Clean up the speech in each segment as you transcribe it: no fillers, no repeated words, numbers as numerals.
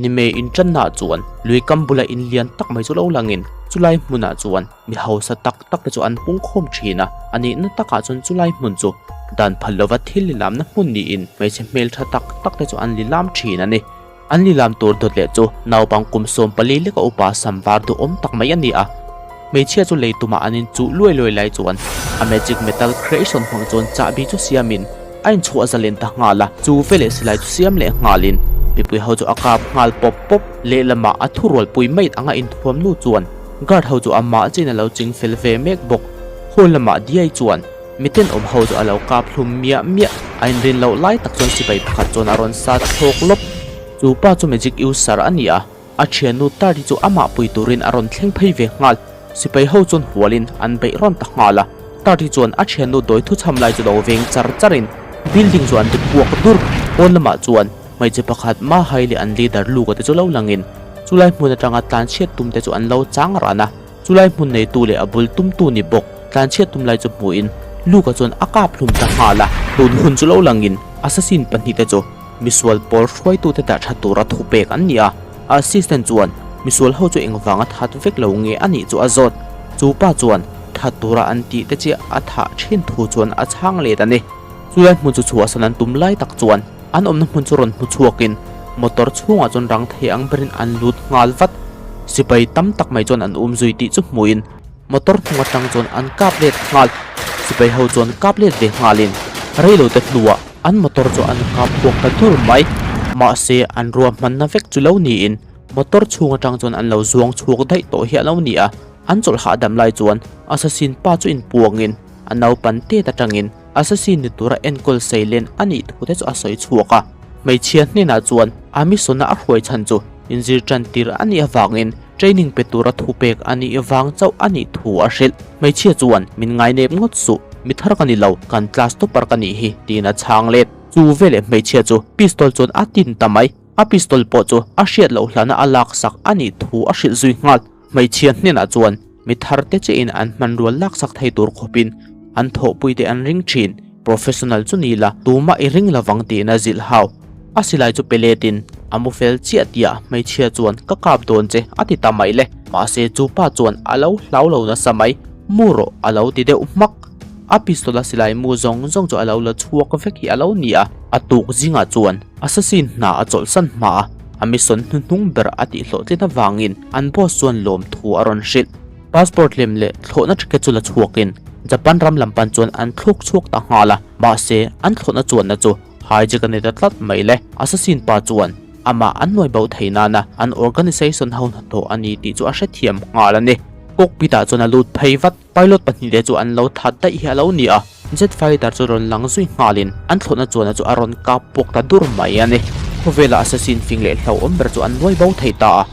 Anime inṭannaah chuan lui kam bula in lian tak mai chu lo langin chulai hmunah chuan mi hausa tak tak te chu an pung khawm thin a, a nihna takah chuan chulai hmun chu dan phal lova thil lilamna hmun niin hmeichhe hmeltha tak tak te chu an lilam thin a ni. An lilam tur dawt leh chu naupang kum 14 leka upa sam var duhawm tak mai a ni a, hmeichhia chu lei tumah an inchuh luai luai lai chuan a magic metal creation hmang chuan chahbi chu siamin A inchhuah zalen ta nghal a, chu veleh silai chu siam leh nghalin mipui ho chu a kap nghal pawp pawp. Lehlamah a thurualpui mate anga inthuam nu chuan guard ho chu amah chin a lo ching fel ve mek bawk. Hall lamah diai chuan miten awm ho chu a lo kap hlum miah miah. A inrin loh lai tak chuan sipai pakhat chuan a rawn sat thlawk lawp. Chu pa chu magic user a ni a, a thiannu Tardy chu amah pui turin a rawn thleng phei ve nghal. Sipai ho chuan hualin an beih rawn ta nghal a, Tardy chuan a thiannu dawi thuchham lai chu lo veng char charin building chu an ti puak dur. Pawn lamah chuan hmeichhe pakhat Mahai leh an leader Luka te chu lo langin chulai hmun atanga tlanchhiat tum te chu an lo chang ran a, chulai hmun neitu leh a bul tumtu ni bawk tlanchhiat tum lai chu hmuhin Luka chuan a kap hlum ta nghal a. Tun hun chu lo langin assassin pahnih te chu misual pawl hruaitute dah tha tura thupek an ni a, a assistant chuan misual ho chu engvanga that vek lo nge a nih chu a zawt. Chu pa chuan that tura an tih te chiah a thah thin thu chuan a chhang let a ni. Chulai hmun chu chhuahsan an tum lai tak chuan an awmna hmun chu rawn hmu chhuakin motor chhungah chuan rang thei ang berin an lut nghal vat. Sipai tam tak mai chuan an um zui tih chu hmuhin Motor hnung atang chuan an kap let nghal. Sipai ho chuan kap let ve nghalin reilo te hnuah an motor chu an kap puak ta dur mai. Mahse an ruahmanna vek chu lo niin motor chhung atang chuan an lo zuang chhuak daih tawh hi a lo ni a. An chawlh hahdam lai chuan assassin pa chu inpuangin a naupan tet atangin assassin ni tura enkawl seilen a nih thu te chu a sawi chhuak a. Hmeichhia hnenah chuan a mission-a a hruai chhan chu inzir tan tir a nih avangin training pe tura thu pek a nih vang chauh a nih thu a hrilh. Hmeichhia chuan min ngainep ngawt suh, mi thar ka ni lo, kan class topper ka nih hi tiin a chhang let. Chu veleh hmeichhia chu pistol chuan a tin ta mai, a pistol pawh chu a hriat loh hlana a laksak a nih thu a hrilh zui nghal. Hmeichhia hnenah chuan mi thar te chiahin an hmanrual laksak thei tur khawpin an thawhpui te an ring thin. Professional chu ni la, tumah i ring lovang tiin a zilh hau. A silai chu pe letin a mu fel chiah tia hmeichhia chuan ka kap dawn che a ti ta mai le. Mahse chu pa chuan a lo hlau lo nasa mai, mu rawh a lo ti deuh hmak. A pistol a silai mu zawng zawng chu a lo la chhuak vek hi a lo ni a. A tuk zingah chuan assassin hna a chawlhsan hma a, a mission hnuhnung ber a tihhlawhtlin avangin an boss chuan lawmthu a rawn hrilh. Passport lem leh thlawhna ticket chu la chhuakin Japan ram lam pan chuan an thluk chhuak ta nghal a, mahse an thlawhna chuanna chu hijack a ni ta tlat mai le. Assassin pa chuan amah an nuai bo thei nana an organisation ho hnathawh a ni tih chu a hrethiam nghal a ni. Cockpit ah chuan a lut phei vat. Pilot pahnih leh chu an lo that daih hi a lo ni a, jet fighter chu rawn lang zui nghalin an thlawhna chuanah chu a rawn kap puak ta dur mai a ni. Khawvela assassin fing leh hlauhawm ber chu an nuai bo thei ta a,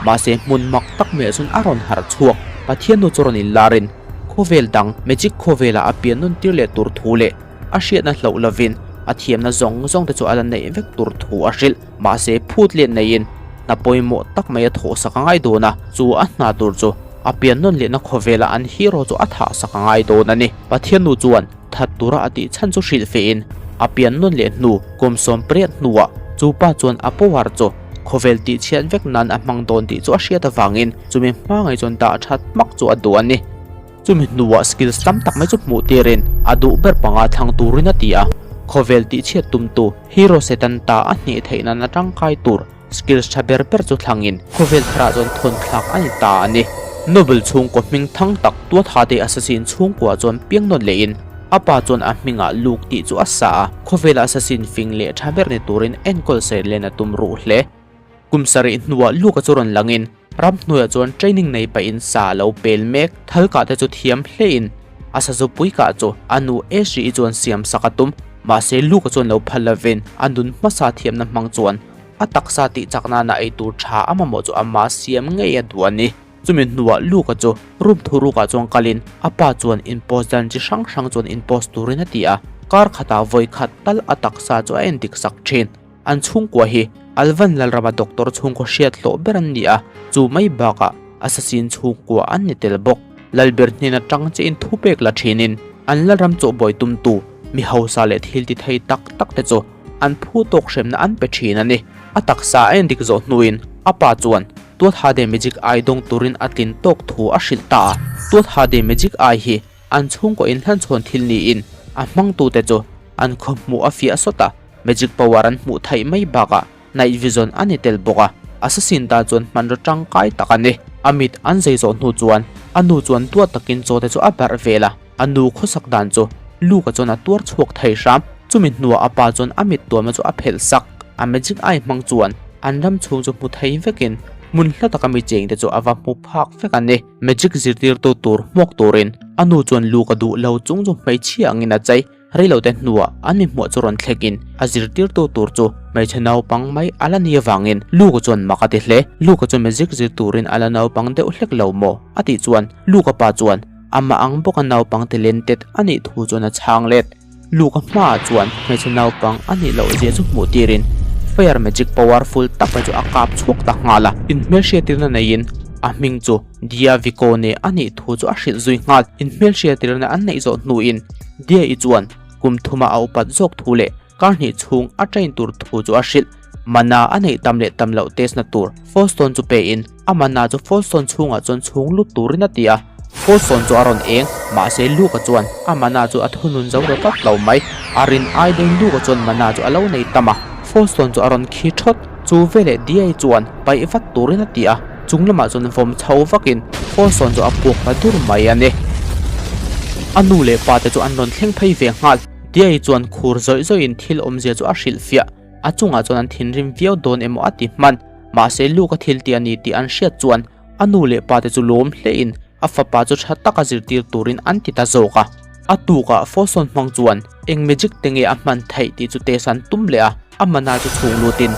mahse hmun mak tak maiah chuan a rawn harh chhuak. Pathian nu chu rawn inlarin khawvel dang magic khawvelah a pian nawn tir leh tur thu leh a hriatna hloh lovin a thiamna zawng zawng te chu a la neih vek tur thu a hrilh. Mahse phut let neiin hna pawimawh tak mai a thawh sak a ngai dawn a, chu a hna tur chu a pian nawn lehna khawvela an hero chu a thah sak a ngai dawn a ni. Pathian nu chuan that tura a tih chhan chu hrilh fehin a pian nawn leh hnu kum 80 hnuah chu pa chuan a power chu khawvel tih chhiat vek nan a hmang dawn tih chu a hriat avangin chumi hma ngei chuan dah that hmak chu a duh a ni. Chumi hnuah skills tam tak mai chu hmuh tirin a duh ber panga thlang turin a ti a, khawvel tihchhiat tumtu hero Satan ta a hneh theih nan a tangkai tur skills tha ber ber chu thlangin khawvel tharah chuan thawn thlak a ni ta a ni. Noble chhungkaw hming thang tak Tuathate assassin chhungkua chuan piang nawn lehin a pa chuan a hmingah Luke tih chu a sa a, khawvela assassin fing leh tha ber ni turin enkawl sei len a tum ruh hle. Kum sarih hnuah Luke-a chu rawn langin ramhnuaiah chuan training nei pahin sa a lo pel mek. Thalkah te chu thiam hlein a sazupui kah chu a nu Ashley-i chuan siam sak a tum. Mahse Luke-a chuan lo phal lovin a nun hmasa thiamna hmang chuan a taksa tih chak nana ei tur tha a mamawh chu ama siam ngei a duh a ni. Chumi hnuah Luke-a chu room thurukah chuan kalin a pa chuan inpost dan chi hrang hrang chuan inpost turin a ti a, kar khatah vawi khat tal a taksa chu a endik sak thin. An chhungkua hi Alvan Lalrama doctor chhungkaw hriat hlawh ber an ni a, chu mai bakah assassin chhungkua an ni tel bawk. Lalber hnen atang chiahin thupek la thinin an Lalram chawhbawi tumtu mi hausa leh thil ti thei tak tak te chu an phu tawk hremna an pe thin a ni. A taksa a endik zawh hnuin a pa chuan Tuathade Magic Eye dawng turin a tlin tawk thu a hrilh ta a. Tuathade Magic Eye hi an chhungkaw inhlanchhawn thil niin a hmangtute chu an khaw hmuh a fiah sawt a, magic power an hmuh theih mai bakah night vision a ni tel bawk a, assassin tan chuan hmanraw tangkai tak a ni. A mit an zei zawh hnu chuan a nu chuan duat takin chaw te chu a barh vel a, a nu khawsak dan chu Luke-a chuan a tuar chhuak thei hram. Chumi hnuah a pa chuan a mit tuamna chu a phelh sak. A magic eye hmang chuan an ram chhung chu hmu thei vekin hmun hla taka mi chengte chu a va hmu phak vek a ni. Magic zirtirtu tur hmuak turin a nu chuan Luke-a duh lo chung chu hmeichhia angin a chei. Reilote hnuah an mi hmuah chu rawn thlekin a zirtirtu tur chu hmeichhe naupang mai a la ni avangin Luke-a chuan mak a ti hle. Luke-a chu magic zir turin a la naupang deuh hlek lo maw? a tih chuan Luke-a pa chuan amah ang bawka naupang te lentet a nih thu chuan a chhang let. Luke-a hmaah chuan hmeichhe naupang a nih loh zia chu hmuh tirin fire magic powerful tak mai chu a kap chhuak ta nghal a. Inhmelhriatirna neiin a hming chu Dia Vicone a nih thu chu a hrilh zui nghal. Inhmelhriatirna an neih zawh hnuin Dia-i chuan kum thuma a upat zawk thu leh kar hnih chhung a train tur thu chu a hrilh. Mana a neih tam leh tam loh test na tur Fallstone chu pein a mana chu Fallstone chhungah chuan chhung lut turin a ti a. Fallstone chu a rawn eng, mahse Luke-a chuan a mana chu a thunun zo ta tlat lo mai. A rin ai deuhin Luke-a chuan mana chu a lo nei tam a, Fallstone chu a rawn khi thawt. Chu veleh Diai chuan paih vat turin a ti a, chung lamah chuan vawm chho vakin Fallstone chu a puak ta dur mai a ni. A nu leh pa te chu an rawn thleng phei ve nghal. Diai chuan khur zawih zawihin thil awmzia chu a hrilhfiah. A chungah chuan an thinrim viau dawn emaw a ti hman. Mahse Luke-a thil tih a ni tih an hriat chuan a nu leh pa te chu lawm hlein a fapa chu tha taka zirtir turin an ti ta zawk a. A tukah Fawsawn hmang chuan eng magic te nge a hman theih tih chu test an tum leh a, a mana chu chhung lutin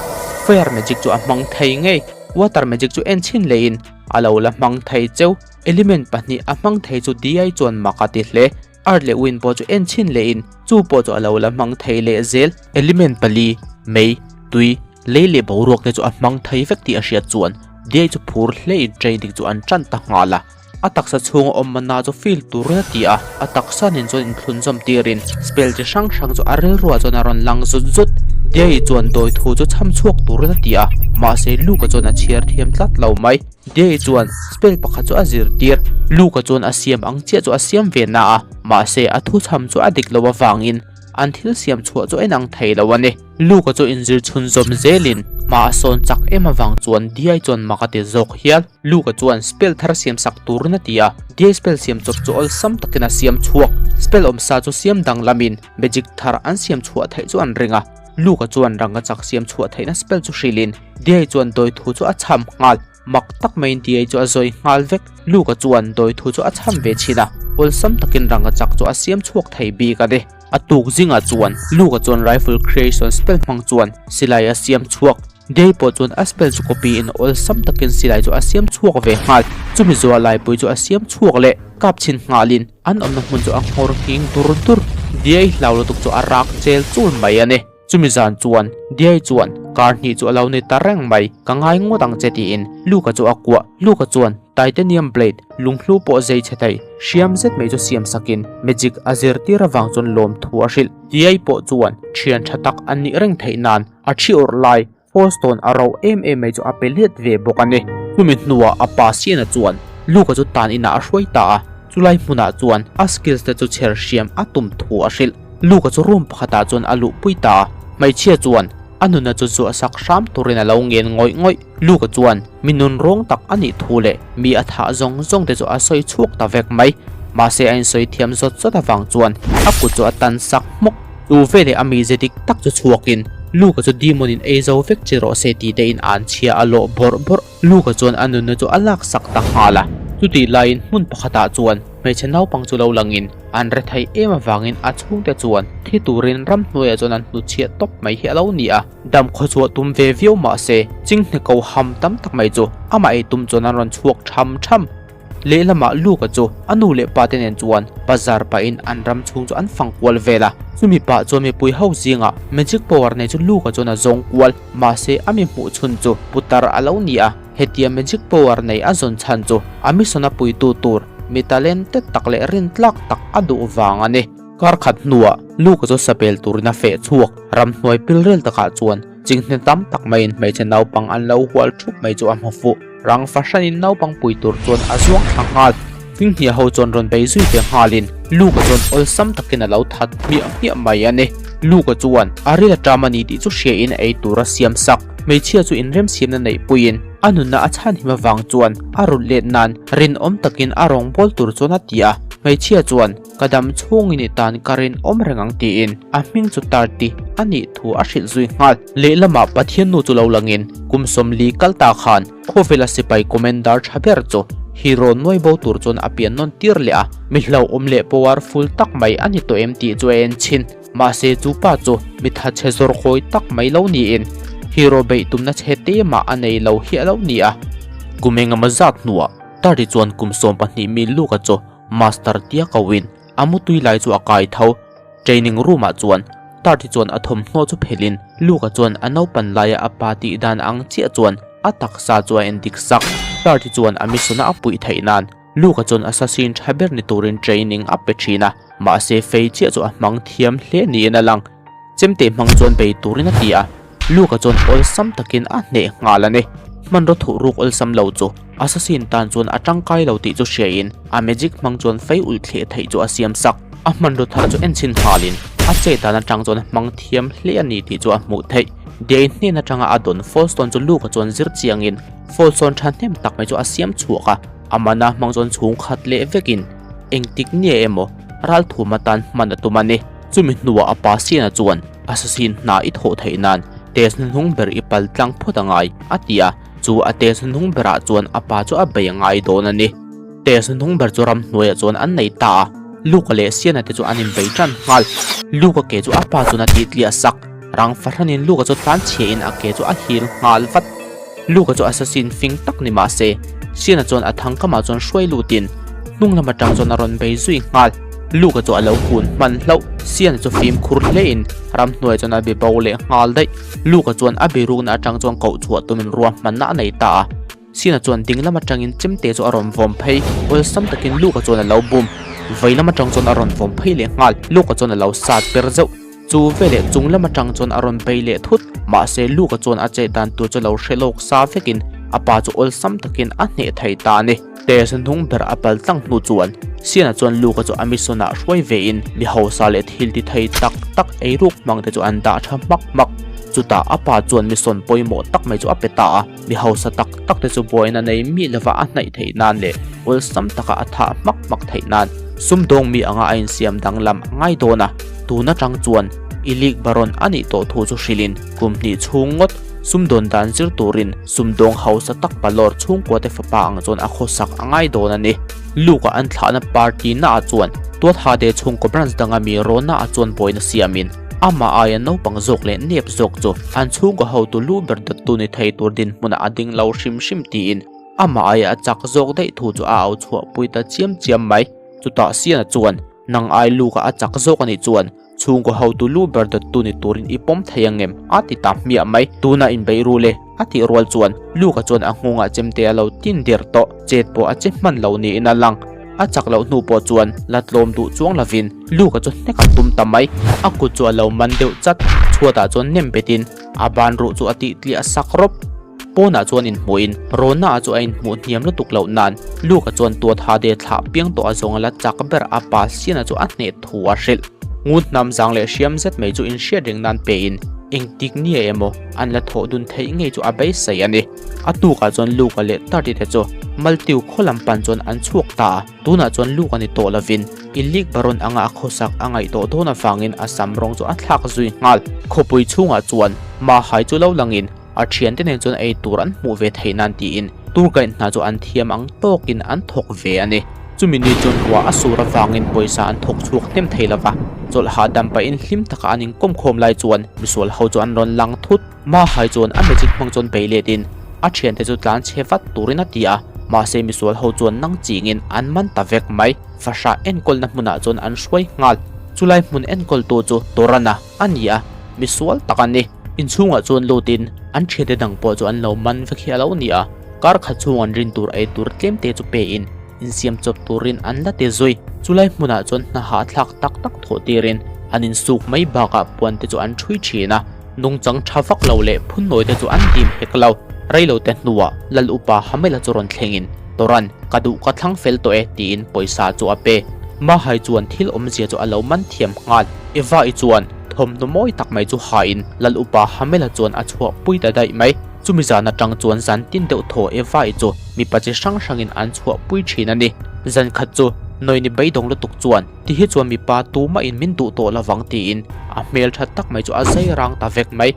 Fire magic chu a hmang thei ngei. Water magic chu en chhin lehin a lo la hmang thei cheu. Element pahnih a hmang thei chu DI chuan mak a ti hle. Earth leh Wind pawh chu en chhin lehin chu pawh chu a lo la hmang thei leh zel. Element pali, mei, tui, lei leh boruak te chu a hmang thei vek tih a hriat chuan Diai chu phur hlein training chu an tan ta nghal a. A taksa chhunga awm mana chu feel turin a ti a, a taksa nen chuan inthlunzawm tirin spell chi hrang hrang chu a rilruah chuan a rawn lang zut zut. Diai chuan dawi thu chu chham chhuak turin a ti a, mahse Luke-a chuan a chhiar thiam tlat lo mai. Diai chuan spell pakhat chu a zirtir. Luke-a chuan a siam ang chiah chu a siam ve na a, mahse a thuchham chu a dik lo avangin an thil siam chhuah chu a inang thei lo a ni. Luke-a chu inzir chhunzawm zelin hma a sawn chak em avang chuan Diai chuan mak a ti zawk hial. Luke-a chuan spell thar siam sak turin a ti a, Diai spell siam chawp chu awlsam takin a siam chhuak. Spell awmsa chu siam danglamin magic thar an siam chhuah theih chu an ring a. Luke-a chuan ranga chak siam chhuah theihna spell chu hrilhin Diai chuan dawi thu chu a chham nghal. Mak tak maiin Diai chu a zawi nghal vek. Luke-a chuan dawi thu chu a chham ve thin a, awlsam takin ranga chak chu a siam chhuak thei bik a ni. A tuk zingah chuan Luke-a chuan rifle creation spell hmang chuan silai a siam chhuak. Diai pawh chuan a spell chu copy in awlsam takin silai chu a siam chhuak ve nghal. Chumi zuah laipui chu a siam chhuak leh kap chhin nghalin an awmna hmun chu a nghawr nghing dur dur. Diai hlau lutuk chu a rak chel chul mai a ni. Chumi zan chuan Diai chuan kar hnih chu a lo ni ta reng mai, ka ngai ngawt ang che tiin Luka chu a kuah. Luka chuan titanium blade lunghlu pawh zei chhe thei hriam zet mai chu siam sakin magic a zirtir avang chuan lawmthu a hrilh. Diai pawh chuan thian tha tak an nih reng theih nan a thi awrh lai Fallstone a ro em em mai chu a pe let ve bawk a ni. Chumi hnuah a pa Siena chuan Luke-a chu tan inah a hruai ta a, chulai hmunah chuan a skills te chu chher hriam a tum thu a hrilh. Luke-a chu room pakhatah chuan a luhpui ta a, hmeichhia chuan a nuna chu zuahsak hram turin a lo ngen ngawih ngawih. Luke-a chuan mi nun rawng tak a nih thu leh mi a thah zawng zawng te chu a sawi chhuak ta vek mai. Mahse a insawi thiam zawt zawt avang chuan a kut chu a tan sak hmawk. Tu veleh a mize dik tak chu chhuakin Luka chu demon in ei zo vek chi rawh se tih te in an chhia a lawh bawrh bawrh. Luka chuan a nunna chu a laksak ta nghal a. Chutih laiin hmun pakhatah chuan hmeichhe naupang chu lo langin an re thei em avangin a chhungte chuan thi turin ramhnuaiah chuan an hnutchhiah tawp mai hi a lo ni a. Dam khawchhuah tum ve viau mahse chinghne ko ham tam tak mai chu amah ei tum chuan an rawn chhuak tham tham. Lehlamah Luka chu a nu leh pa te nen chuan bazar pahin an ram chhung chu an fang kual vel a. Chumi pah chuan mipui ho zingah magic power nei chu Luka chuan a zawng kual. Mahse a mi hmuh chhun chu putar a lo ni a, hetia magic power nei a zawn chhan chu a mission a puitu tur mi talented tak leh rintlak tak a duh vang a ni. Kar khat hnuah Luka chu sapel turin a feh chhuak. Ramhnuai pilrel takah chuan. Chinghne tam tak maiin hmeichhe naupang an lo hual thup mai chu a hmu fuh. Rang fahranin naupang pui tur chuan a zuang thla nghal. Hminghnia ho chuan rawn bei zui ve nghalin Luka chuan awlsam takin a lo that hmiah hmiah mai a ni. Luka chuan a ril a ṭam a ni tih chu hriain ei tur a siam sak. Hmeichhia chu inremsiamna neih puiin a nunna a chhanhim avang chuan a rulh let nan rinawm takin a rawngbâwl tur chuan a ti a. Hmeichhia chuan Ka dam chhungin i tan ka rinawm reng ang tiin a hming chu Tarti a nih thu a hrilh zui nghal. Lehlamah Pathian nu chu lo langin kum 40 kal ta khan khawvela sipai commander tha ber chu hero nuai bo tur chuan a pian nawn tir leh a, mi hlauhawm leh powerful tak mai a ni tawh em tih chu a en chhin. Mahse chu pa chu mi thatchhe zawr kawi tak mai lo niin hero beih tumna chhe te mah a nei lo hi a lo ni a. Kum engemaw zat hnuah Tarti chuan kum 12 mi Luka chu Master tia koin a mutui lai chu a kai tho. Training room ah chuan Tarty chuan a thawmhnaw chu phelhin Luke-a chuan a naupan laia a pa tih dan ang chiah chuan a taksa chu a endik sak. Tarty chuan a mission a puih theih nan Luke-a chuan assassin tha ber ni turin training a pe thin a, mahse fei chiah chu a hmang thiam hle niin a lang. Chemte hmang chuan bei turin a ti a, Luke-a chuan awlsam takin a hneh nghal a ni. Hmanraw thuh ruk awlsam lo chu Assassin tan chuan a tangkai lo tih chu hriain a magic hmang chuan fei ulh thleh theih chu a siam sak. A hmanraw thar chu enchhin nghalin a chet dan atang chuan a hmang thiam hle a ni tih chu a hmuh theih. Diai hnen atanga a dawn Fallstone chu Luke-a chuan zir chiangin Fallstone thahnem tak mai chu a siam chhuak a, a mana hmang chuan chhung khat leh vekin engtik nge emaw ralthum atan hman a tum a ni. Chumi hnuah a pa Siana chuan Assassin hna i thawh theih nan test hnuhnung ber i pal tlang phawt a ngai, a ti a. Chu a test hnuhnung berah chuan a pa chu a bei a ngai dawn a ni. Test hnuhnung ber chu ramhnuaiah chuan an nei ta a, Luka leh Siana te chu an inbei tan nghal. Luka ke chu a pa chuan a titliah sak. Rang fahranin Luka chu tlan chhiain a ke chu a hil nghal vat. Luka chu assassin fing tak ni mah se, Siana chuan a thang kamah chuan hruai lutin hnung lam atang chuan a rawn bei zui nghal. Luka chu a lo kun hman hlauh. Siana chu fimkhur hlein ramhnuai chuan a be bo leh nghal daih. Luka chuan a birukna atang chuan koh chhuah tumin ruahmanna a nei ta a. Siana chuan ding lam atangin chemte chu a rawn vawm phei. Awlsam takin Luka chuan a lo bum. Vei lam atang chuan a rawn vawm phei leh nghal. Luka chuan a lo sat per zeuh. Chu veleh chung lam atang chuan a rawn bei leh thut. Mahse Luka chuan a chet dan tur chu lo hre lawk sa vekin a pa chu awlsam takin a hneh thei ta a ni. Test hnung ber a pal tlang hnu chuan Siana chuan Luka chu a mission ah hruai vein mi hausa leh thil ti thei tak tak eiruk hmang te chu an dah tha hmak hmak. Chutah a pa chuan mission pawimawh tak mai chu a pe ta a, mi hausa tak tak te chu buaina nei mi lova a hnaih theih nan leh awlsam taka a thah hmak hmak theih nan sumdawng mi anga a insiam danglam a ngai dawn a. Tun atang chuan i league baron a nih tawh thu chu hrilhin kum hnih chhung ngawt sumdawn dan zir turin sumdawng hausa tak palawr chhungkua te fapa ang chuan a khawsak a ngai dawn a ni. Luke-a an thlahna party naah chuan Tuathate chhungkaw branch danga mi Rona-a chuan buaina siamin amah aia naupang zawk leh nep zawk chu an chhungkaw hotu lu ber dawttu ni thei tur dinhmunah a ding lo hrim hrim tiin amah aia a chak zawk daih thu chu a au chhuahpui ta chiam chiam mai. Chutah Siana chuan nang ai Luke-a a chak zawk a nih chuan Chhungkaw hotu lu ber dawttu ni turin i pawm thei ang em? a ti ta hmiah mai. Tuna inbeih ru le, a tih rual chuan Luka chuan a nghawngah chemte a lo tin der tawh. Chet pawh a che hman lo niin a lang. A chak loh hnu pawh chuan la tlawm duh chuang lovin Luka chu hnek a tum ta mai. A kut chu a lo man deuh chat. Chhuatah chuan nem betin a ban ruh chu a tih tliah sak rawp. Pawnah chuan inhmuhin Rona chu a inhmuh hniam lutuk loh nan Luka chuan tuat hade thlah piang tawh a zawng a la chak ber a pa Siana chu a hneh thu a hrilh. Ngun hnam zang leh hriam zet mai chu inhriat reng nan pein engtik nge emaw an la thawh dun theih ngei chu a beisei a ni. A tukah chuan Luka leh Tarty te chu Maltiu khaw lam pan chuan an chhuak ta a, tunah chuan Luka ni tawh lovin Ilik Baron anga a khawsak a ngaih tawh dawn avangin a sam rawng chu a thlak zui nghal. Khawpui chhungah chuan Mahai chu lo langin A thiante nen chuan ei tur an hmuh ve theih nan tiin tour guide hna chu an thiam ang tawkin an thawk ve a ni. Chumi ni chuan ruah a sur avangin pawisa an thawk chhuak hnem thei lova, chawlh hahdam pahin hlim taka an inkawm khawm lai chuan misual ho chu an rawn lang thut. Mahai chuan a magic hmang chuan bei letin a thiante chu tlan chhe vat turin a ti a, mahse misual ho chuan nang chingin an man ta vek mai. Fahrah enkawlna hmunah chuan an hruai nghal. Chulai hmun enkawltu chu Torana a ni a, misual tak a ni. Inchhungah chuan lutin an thiante dang pawh chu an lo man vek hi a lo ni a, kar khat chhung an rin tur ei tur tlem te chu pein insiam chawp turin an la ti zui. Chulai hmunah chuan hna hahthlak tak tak thawh tirin an insuk mai bakah puan te chu an ṭhui thin a. Nungchang tha vak lo leh phunnawi te chu an dim hek lo. Reilo te hnuah Lal Upa Hamela chu rawn thlengin, Toran, ka duh ka thlang fel tawh e tiin pawisa chu a pe. Mahai chuan thil awmzia chu a lo man thiam nghal. Eva-i chuan thawmhnaw mawi tak mai chu hain Lal Upa Hamela chuan a chhuahpui ta daih mai. Chumi zan atang chuan zan tin deuh thaw Eva-i chu mipa chi hrang hrangin an chhuahpui thin a ni. Zan khat chu Noini beidawng lutuk chuan ti hi chuan mipa tumahin min duh tawh lovang tiin a hmel tha tak mai chu a zai rang ta vek mai.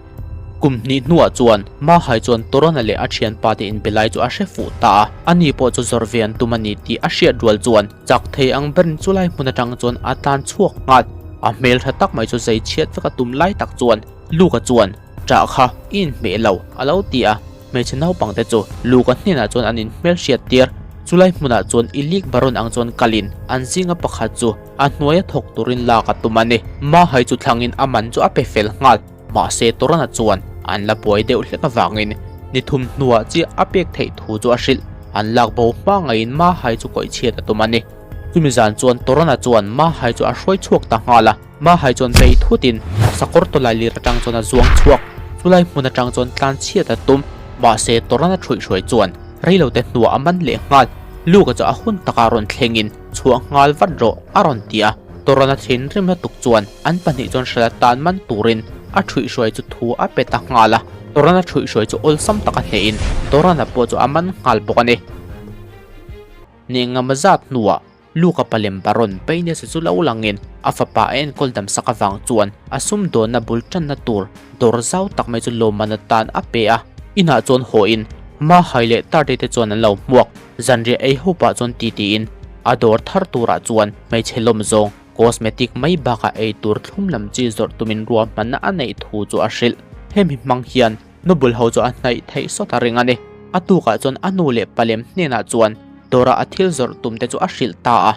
Kum hnih hnuah chuan Mahai chuan Torona leh a thianpa te inbe lai chu a hre fuh ta a, ani pawh chu zawrh ve an tum a ni tih a hriat rual chuan chak thei ang berin chulai hmun atang chuan a tlan chhuak nghal. A hmel tha tak mai chu zai chhiat vek a tum lai tak chuan Luka chuan Ṭah kha i inhmeh lo a lo ti a, hmeichhe naupang te chu Luka hnenah chuan an inhmel hriat tir. Chulai hmunah chuan i lik baron ang chuan kalin an zinga pakhat chu a hnuaia thawk turin lak a tum a ni. Mahai chu thlangin a man chu a pe fel nghal. Mahse Torana chuan an la buai deuh hlek avangin ni thum hnuah chiah a pek theih thu chu a hrilh. An lak bo hma ngaiin Mahai chu kawih chhiat a tum a ni. Chumi zan chuan Torana chuan Mahai chu a hruai chhuak ta nghal a. Mahai chuan bei thutin sakawr tawlai lir atang chuan a zuang chhuak. Chulai hmun atang chuan tlan chhiat a tum. Mahse Torana ṭhuihhruai chuan reilote hnuah a man leh nghal. Luka chu a hun takah rawn thlengin chhuah nghal vat rawh a rawn ti a. Torana thinrim lutuk chuan an pahnih chuan hrela tan man turin a ṭhuihhruai chu thu a pe ta nghal a. Torana ṭhuihhruai chu awlsam taka hnehin Torana pawh chu a man nghal bawk a ni. Nehngama zat hnuah Luka palem Baron Baines chu lo langin a fapa a enkawl damsak avang chuan a sumdawnna bul tanna tur dawr zau tak mai chu lawmman atan a pe a. Inah chuan hawhin Mahai leh Tarte te chuan an lo hmuak. Zanriah ei ho pah chuan ti tiin a dawr thar turah chuan hmeichhe lawm zawng cosmetic mai bakah ei tur thlum lam chi zawrh tumin ruahmanna a neih thu chu a hrilh. Hemi hmang hian Nubul ho chu a hnaih theih sawt a ring a ni. A tukah chuan a nu leh palem hnenah chuan dawrah a thil zawrh tum te chu a hrilh ta a.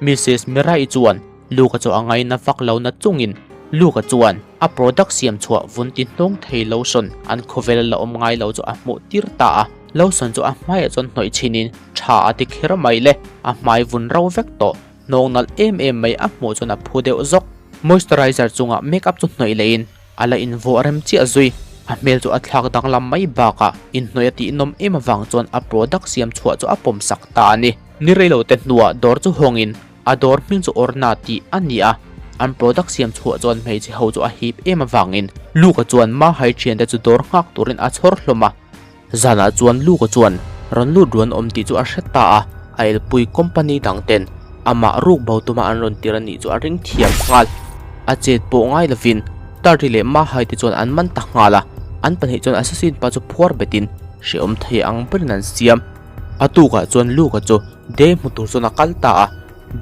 Misis Mirai chuan Luka chu a ngaina vak lo na chungin Luka chuan a product siam chhuah vun ti hnawng thei lotion an khawvel la awm ngai lo chu a hmuh tir ta a. Lotion chu a hmaiah chuan hnawih chhinin tha a ti kher mai le, a hmai vun ro vek tawh. Hnawng nalh em em mai a hmuh chuan a phu deuh zawk. Moisturizer chungah makeup chu hnawih lehin A la invuah rem chiah zui. A hmel chu a thlak danglam mai bakah inhnawih a tihnawm em avang chuan a product siam chhuah chu a pawm sak ta a ni. Ni reilo te hnuah dawr chu hawngin a dawr hming chu Orna tih a ni a, an product siam chhuah chuan hmeichhe ho chu a hip em avangin Luka chuan Mahai thiante chu dawr nghak turin a chhawr hlawm a. Zanah chuan Luka chuan rawn lut ruan awm tih chu a hre ta a, a elpui company dang ten amah ruk bo tuma an rawn tir a nih chu a ring thiam nghal. A chet pawh ngai lovin Tarri leh Mahai te chuan an man ta nghal a, an pahnih chuan assassin pa chu phuar betin hrehawm thei ang berin an siam. A tukah chuan Luka chu Day hmu tur chuan a kal ta a,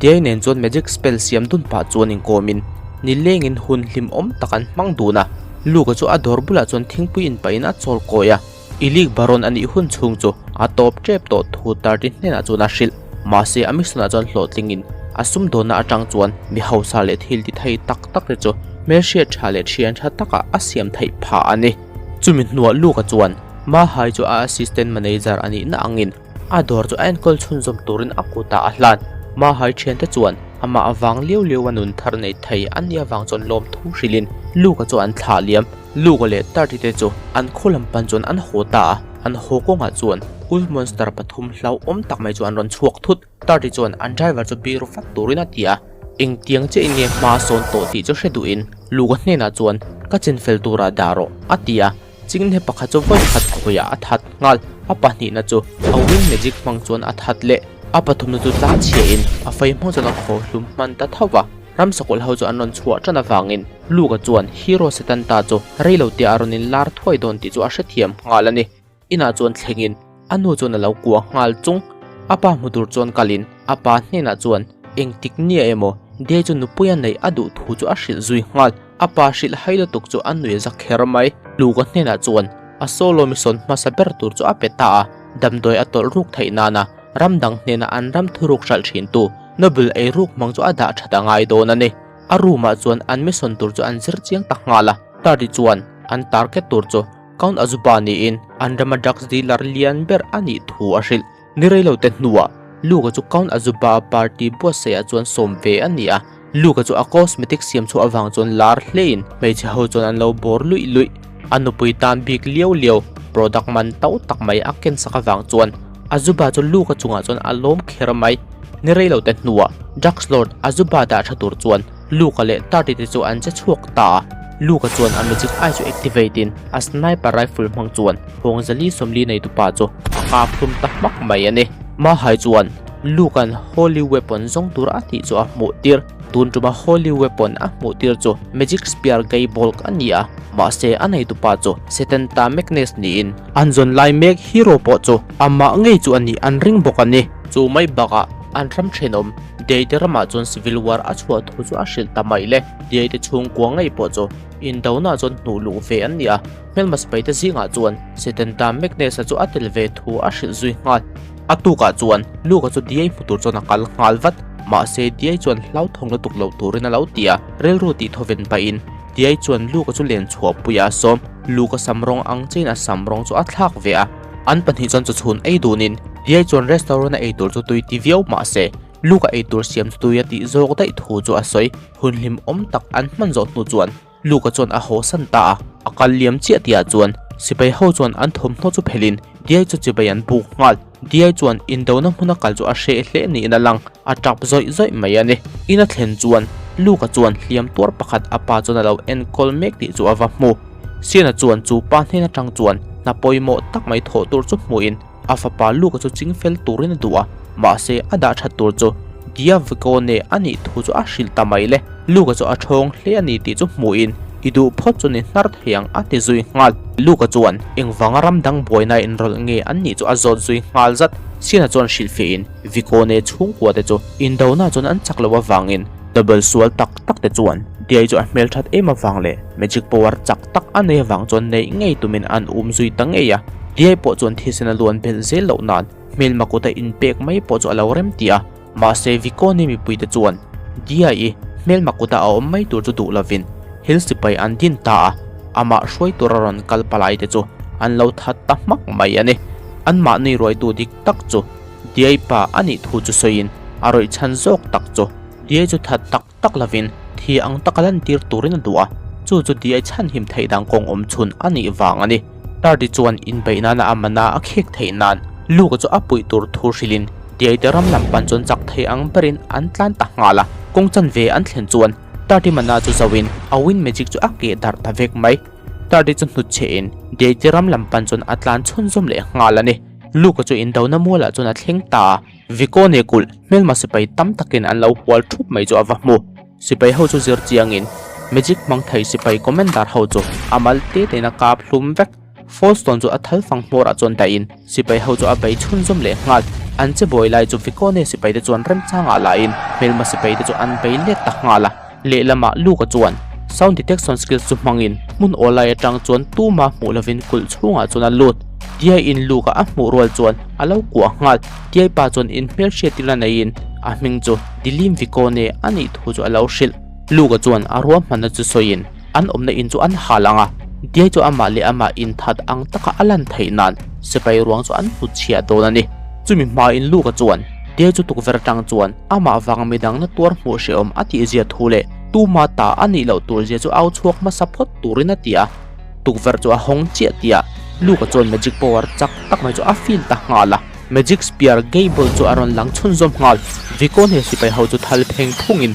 Day nen chuan magic spell siam dun pah chuan inkawmin nilengin hun hlimawm tak an hmang dun a. Luka chu a dawr bulah chuan thingpui inpahin a chawl kawi a, I league baron a nih hun chhung chu a tawp tep tawh thu Tarty hnenah chuan a hrilh. Mahse a mission ah chuan hlawhtlingin a sumdawnna atang chuan mi hausa leh thil ti thei tak tak te chu hmelhriat tha leh thian tha takah a siam theih phah a ni. Chumi hnuah Luka chuan Mahai chu a assistant manager a nihna angin A dawr chu a enkawl chhunzawm turin a kutah a hlan. Mahai thiante chuan amah avang liau liau a nun thar nei thei an nih avang chuan lawmthu hrilhin Luka chu an thlah liam. Luka leh Tarty te chu an khaw lam pan chuan an haw ta a, an haw kawngah chuan Wolf Monster pathum hlauhawm tak mai chu an rawn chhuak thut. Tarty chuan an driver chu biru fat turin a ti a, engtiang chiah in nge hma a sawn tawh tih chu hre duhin Luka hnenah chuan ka chinfel turah dah rawh a ti a. Chinghne pakhat chu vawi khat khawiah a that nghal, a pahnihna chu a wind magic hmang chuan a that leh, a pathumna chu tlang chhiahin a fei hmang chuan a khaw hlum hman ta tho va. Ramsakawlh ho chu an rawn chhuah tan avangin Luka chuan Hero Setanta chu reilo tia a rawn inlar thuai dawn tih chu a hrethiam nghal a ni. Inah chuan thlengin a nu chuan a lo kuah nghal chung. A pa hmu tur chuan kalin a pa hnenah chuan engtik nia emaw Dee chu nupui a neih a duh thu chu a hrilh zui nghal. A pa hrilh hai lutuk chu a nui za kher mai. Luka hnenah chuan a solo mission hmasa ber tur chu a pe ta a, damdawi a tawlh ruk theih nana ram dang hnena an ram thuruk hralh thintu Noble ei ruk hmang chu a dah that a ngai dawn a ni. A room ah chuan an mission tur chu an zir chiang ta nghal a, Tardy chuan an target tur chu Count Azuba niin an rama drugs dealer lian ber a nih thu a hrilh. Ni reilo te hnuah Luka chu Count Azuba party buatsaihah chuan sawm ve a ni a, Luka chu a cosmetic siam chhuah avang chuan lar hlein hmeichhe ho chuan an lo bawr luih luih. A nupui tan bik liau liau product man to tak mai a ken sak avang chuan Azuba chu Luke-a chungah chuan a lawm kher mai. Ni rei lo te hnuah Drugs Lord Azuba dah tha tur chuan Luke-a leh Tarty te chu an che chhuak ta a. Luke-a chuan a magic eye chu activate in a sniper rifle hmang chuan hawng zali sawmli nei tupa chu a kap hlum ta hmak mai a ni. Mahai chuan Luke-a'n Holy Weapon zawng tur a tih chu a hmuh tir. Tun tuma Holy Weapon a hmuh tir chu Magic Spear Gaybolg a ni a, mahse a nei tupa chu Setanta Magnus niin an zawn lai mek hero pawh chu amah ngei chu a nih an ring bawk a ni. Chu mai bakah an ram thenawm Deite ramah chuan Civil War a chhuah thu chu a hrilh ta mai le. Deite chhungkua ngei pawh chu indona chuan hnuh luh ve an ni a, hmelma sipaite zingah chuan Setanta Magnus-a chu a tel ve thu a hrilh zui nghal. A tukah chuan Luka chu Diai hmu tur chuan a kal nghal vat. Mahse Diai chuan hlauthawng lutuk lo turin a lo ti a, rilru tih thawven pahin Diai chuan Luka chu len chhuahpui a sawm. Luka sam rawng ang chiahin a sam rawng chu a thlak ve a. An pahnih chuan chawchhun ei dunin Diai chuan restaurant a ei tur chu tui ti viau mahse Luka ei tur siam chu tui a tih zawk daih thu chu a sawi. Hun hlimawm tak an hman zawh hnu chuan Luka chuan a haw san ta a, a kal liam chiah tihah chuan sipai ho chuan an thawmhnaw chu phelhin Diai chu chibai an buk nghal. Diai chuan indona hmuna kal chu a hreh hle niin a lang, a tap zawih zawih mai a ni. In a thlen chuan Luka chuan hliam tuar pakhat a pa chuan a lo enkawl mek tih chu a va hmu. Siana chuan chu pa hnen atang chuan hna pawimawh tak mai thawh tur chu hmuhin A fapa Luka chu ching fel turin a duh a, mahse a dah that tur chu Diavicone a nih thu chu a hrilh ta mai le. Luka chu a thawng hle a ni tih chu hmuhin i duh phawt chu ni hnar thei ang a ti zui nghal. Luka chuan engvanga ram dang buaina inrawlh nge an nih chu a zawt zui nghal zat. Siana chuan hrilhfiahin Vicone chhungkua te chu indona chuan an chak loh avangin double sual tak tak te chuan Diai chu a hmelthat em avang leh magic power chak tak a nei avang chuan neih ngei tumin an um zui ta ngei a. Diai pawh chuan thisen a luan belh zel loh nan hmelma kuta inpek mai pawh chu a lo rem ti a. Mahse Vicone mipuite chuan Diai-i hmelma kuta a awm mai tur chu duh lovin hil sipai an din ta a, amah hruai tura rawn kal palai te chu an lo that ta hmak mai a ni. Anmahni ruaitu dik tak chu Diai pa a nih thu chu sawiin a rawih chhan zawk tak chu Diai chu that tak tak lovin thi ang taka lantir turin a duh a, chu chu Diai chhanhim theih dan kawng awm chhun a nih vang a ni. Tardy chuan inbeih nana a mana a khek theih nan Luke-a chu a puih tur thu hrilhin Diai te ram lam pan chuan chak thei ang berin an tlan ta nghal a, kawng chanve an thlen chuan Tardy mana chu zoin a wind magic chu a keh darh ta vek mai. Tardy chu hnut chhehin Diai te ram lam pan chuan a tlan chhunzawm leh nghal a ni. Luke-a chu indona mualah chuan a thleng ta a. Vicone kulh hmelma sipai tam takin an lo hual thup mai chu a va hmu. Sipai ho chu zir chiangin magic hmang thei sipai commander ho chu a mal te tein a kap hlum vek. Falstone chu a thal fang hmawrah chuan dahin sipai ho chu a bei chhunzawm leh nghal. An che buai lai chu Vicone sipai te chuan remchangah lahin hmelma sipai te chu an bei let ta nghal a. Lehlamah Luke-a chuan sound detection skills chu hmangin hmun aw lai atang chuan tuma hmuh lovin kulh chhungah chuan a lut. Tiaiin Luke-a a hmuh rual chuan a lo kuah nghal. Tiai pa chuan inhmelhriat tirna neiin a hming chu Dilim Vicone a nih thu chu a lo hrilh. Luke-a chuan a ruahmanna chu sawiin an awmna in chu an hal ang a, Tiai chu amah leh amah inthat ang taka a lan theih nan sipai ruang chu an hnutchhiah dawn a ni. Chumi hmain Luke-a chuan Tiai chu tukverh atang chuan Amah vang midang na tuar hmuh hrehawm a tih zia thu leh tuma ta a nih loh tur zia chu au chhuak hmasa phawt turin a ti a. Tukverh chu a hawng chiah tih ah Luke-a chuan magic power chak tak mai chu a feel ta nghal a. Magic spear Gable chu a rawn lang chhunzawm nghal. Vicon he sipai ho chu thal pheng phungin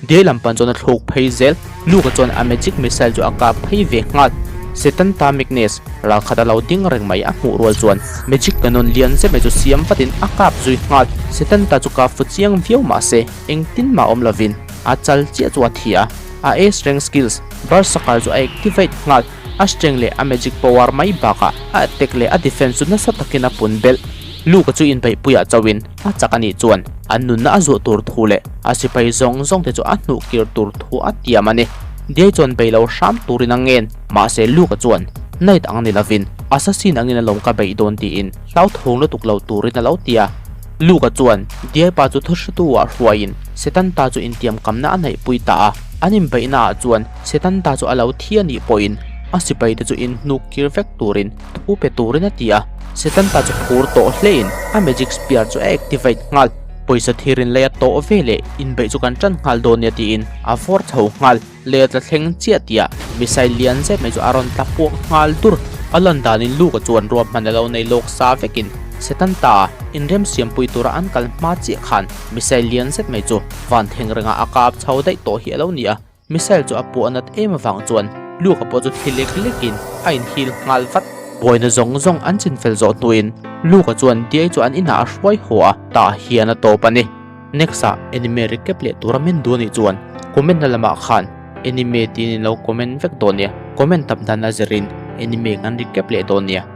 Diai lam pan chuan a thluk phei zel. Luke-a chuan a magic missile chu a kap phei ve nghal. Setanta Magnus ralkhat a lo ding reng mai a hmuh rual chuan magic cannon lian zet mai chu siam vatin a kap zui nghal. Setanta chu kap fu chiang viau mahse engtin mah awm lovin a chal chiah chu a thi a. A ace rank skills Berserker chu a activate nghal. A strength leh a magic power mai bakah a attack leh a defense chu nasa takin a pun belh. Luke-a chu inbeihpuiah chauhin a chak a nih chuan an nunna a zuah tur thu leh a sipai zawng zawng te chu a hnuh kir tur thu a tiam a ni. Diai chuan bei lo hram turin a ngen. Mahse Luke-a chuan Knight ang ni lovin Assassin angin a lawm ka beih dawn tiin hlauthawng lutuk lo turin a lo ti a. Luke-a chuan Diai pa chu thuhretu ah hruaiin Setanta chu intiamkamna a neihpui ta a. An inbeihna ah chuan Setanta chu a lo thi a nih pawhin a sipai te chu inhnuk kir vek turin thu pe turin a ti a. Setanta chu phur tawh hlein a magic spear chu a activate nghal. Pawisa thirin lei a tawh ve leh inbeih chu kan tan nghal dawn nia tiin a vawr chho nghal. Lei a tla thleng chiah tihah Missile lian zet mai chu a rawn tla puak nghal dur. A lan danin Luke-a chuan ruahman a lo nei lawk sa vekin Satan ta inremsiampui tura an kal hma chiah khan missile lian zet mai chu van theng rengah a kap chho daih tawh hi a lo ni a. Missile chu a puah nat em avang chuan Luke-a pawh chu thi lek lekin a inhil nghal vat. Buaina zawng zawng an chinfel zawh hnuin Luke-a chuan Diai chu an inah a hruai haw a, tah hian a tawp a ni. Next ah anime recap leh tura min duh anih chuan comment na lamah khan anime tiin in lo comment vek dawn nia, comment tam dan a zirin anime kan recap leh dawn nia.